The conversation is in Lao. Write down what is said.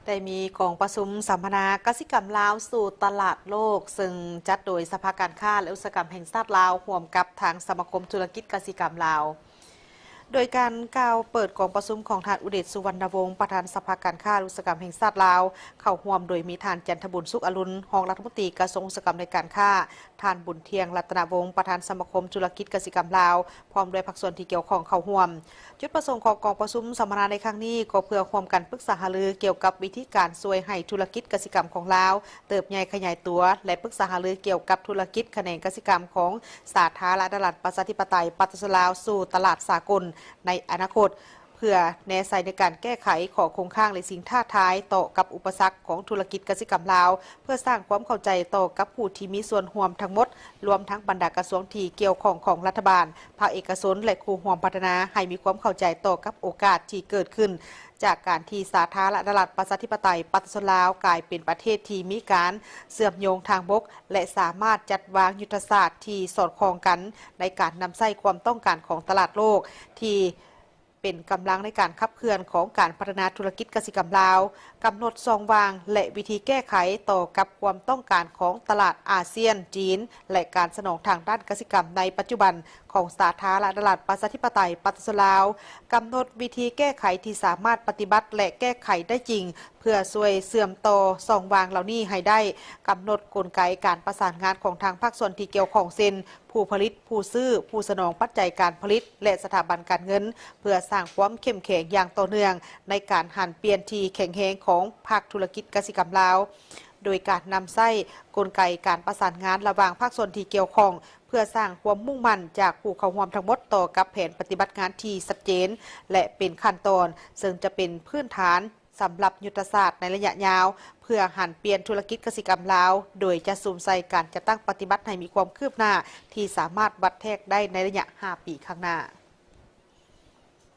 ໄດ້ມີກອງປະຊຸມສຳມະນາກະສິກຳລາວສູ່ຕະຫຼາດໂລກ ເຊິ່ງຈັດໂດຍສະພາການຄ້າ ແລະ ອຸດສາຫະກຳແຫ່ງຊາດລາວ ຮ່ວມກັບທາງສະມາຄົມທຸລະກິດກະສິກຳລາວ. ໂດຍການກ່າວເປີດກອງປະຊຸມຂອງທ່ານ ອຸເດດ ສຸວັນນະວົງ ປະທານສະພາການຄ້າ ແລະ ອຸດສາຫະກຳແຫ່ງຊາດລາວ, ເຂົ້າຮ່ວມໂດຍມີທ່ານ ຈັນທະບຸນ ສຸກອະລຸນ ຮອງລັດຖະມົນຕີກະຊວງອຸດສາຫະກຳ ແລະ ການຄ້າ, ທ່ານ ບຸນທ່ຽງ ລັດຕະນະວົງ ປະທານສະມາຄົມທຸລະກິດກະສິກຳລາວ ພ້ອມດ້ວຍພາກສ່ວນທີ່ກ່ຽວຂ້ອງເຂົ້າຮ່ວມ. ຈຸດປະສົງຂອງກອງປະຊຸມສຳມະນາໃນຄັ້ງນີ້ ກໍເພື່ອຮ່ວມກັນປຶກສາຫາລືກ່ຽວກັບວິທີການຊ່ວຍໃຫ້ທຸລະກິດກະສິກຳຂອງລາວເຕີບໃຫຍ່ຂະຫຍາຍຕົວ ແລະ ປຶກສາຫາລືກ່ຽວກັບທຸລະກິດຂະແໜງກະສິກຳຂອງສາທາລະນະລັດ ປະຊາທິປະໄຕ ປະຊາຊົນລາວ ສູ່ຕະຫຼາດສາກົນໃນອະນາຄົດ, ເພື່ອແນໃສ່ໃນການແກ້ໄຂຂໍ້ຄົງຄ້າງ ແລະ ສິ່ງທ້າທາຍຕໍ່ກັບອຸປະສັກຂອງທຸລະກິດກະສິກຳລາວ, ເພື່ອສ້າງຄວາມເຂົ້າໃຈຕໍ່ກັບຜູ້ທີ່ມີສ່ວນຮ່ວມທັງໝົດ, ລວມທັງບັນດາກະຊວງທີ່ກ່ຽວຂ້ອງຂອງລັດຖະບານ, ພາກເອກະຊົນ ແລະ ຄູ່ຮ່ວມພັດທະນາ ໃຫ້ມີຄວາມເຂົ້າໃຈຕໍ່ກັບໂອກາດທີ່ເກີດຂຶ້ນ ຈາກການທີ່ສາທາລະນະລັດ ປະຊາທິປະໄຕ ປະຊາຊົນລາວ ກາຍເປັນປະເທດທີ່ມີການເຊື່ອມໂຍງທາງບົກ ແລະ ສາມາດຈັດວາງຍຸດທະສາດທີ່ສອດຄ່ອງກັນໃນການນຳໃຊ້ຄວາມຕ້ອງການຂອງຕະຫຼາດໂລກ ທີ່ ເປັນກຳລັງໃນການຂັບເຄື່ອນຂອງການພັດທະນາທຸລະກິດກະສິກຳລາວ, ກຳນົດຊ່ອງວ່າງ ແລະ ວິທີແກ້ໄຂຕໍ່ກັບຄວາມຕ້ອງການຂອງຕະຫຼາດອາຊຽນ, ຈີນ ແລະ ການສະໜອງທາງດ້ານກະສິກຳໃນປັດຈຸບັນຂອງສາທາລະນະລັດ ປະຊາທິປະໄຕ ປະຊາຊົນລາວ, ກຳນົດວິທີແກ້ໄຂທີ່ສາມາດປະຕິບັດ ແລະ ແກ້ໄຂໄດ້ຈິງ ເພື່ອຊ່ວຍເຊື່ອມຕໍ່ຊ່ອງວ່າງເຫຼົ່ານີ້ໃຫ້ໄດ້, ກຳນົດກົນໄກການປະສານງານຂອງທາງພາກສ່ວນທີ່ກ່ຽວຂ້ອງ ເຊັ່ນ ຜູ້ຜະລິດ, ຜູ້ຊື້, ຜູ້ສະໜອງປັດໄຈການຜະລິດ ແລະ ສະຖາບັນການເງິນ, ເພື່ອສ້າງຄວາມເຂັ້ມແຂງຢ່າງຕໍ່ເນື່ອງໃນການຫັນປ່ຽນທີ່ແຂງແຮງຂອງພາກທຸລະກິດກະສິກຳລາວ, ໂດຍການນຳໃຊ້ກົນໄກການປະສານງານລະຫວ່າງພາກສ່ວນທີ່ກ່ຽວຂ້ອງ ເພື່ອສ້າງຄວາມມຸ່ງໝັ້ນຈາກຜູ້ເຂົ້າຮ່ວມທັງໝົດຕໍ່ກັບແຜນປະຕິບັດງານທີ່ຊັດເຈນ ແລະ ເປັນຂັ້ນຕອນ, ເຊິ່ງຈະເປັນພື້ນຖານ ສຳລັບຍຸດທະສາດໃນໄລຍະຍາວ ເພື່ອຫັນປ່ຽນທຸລະກິດກະສິກຳລາວ, ໂດຍຈະສຸມໃສ່ການຈັດຕັ້ງປະຕິບັດໃຫ້ມີຄວາມຄືບໜ້າທີ່ສາມາດວັດແທກໄດ້ໃນໄລຍະຫ້າປີຂ້າງໜ້າ.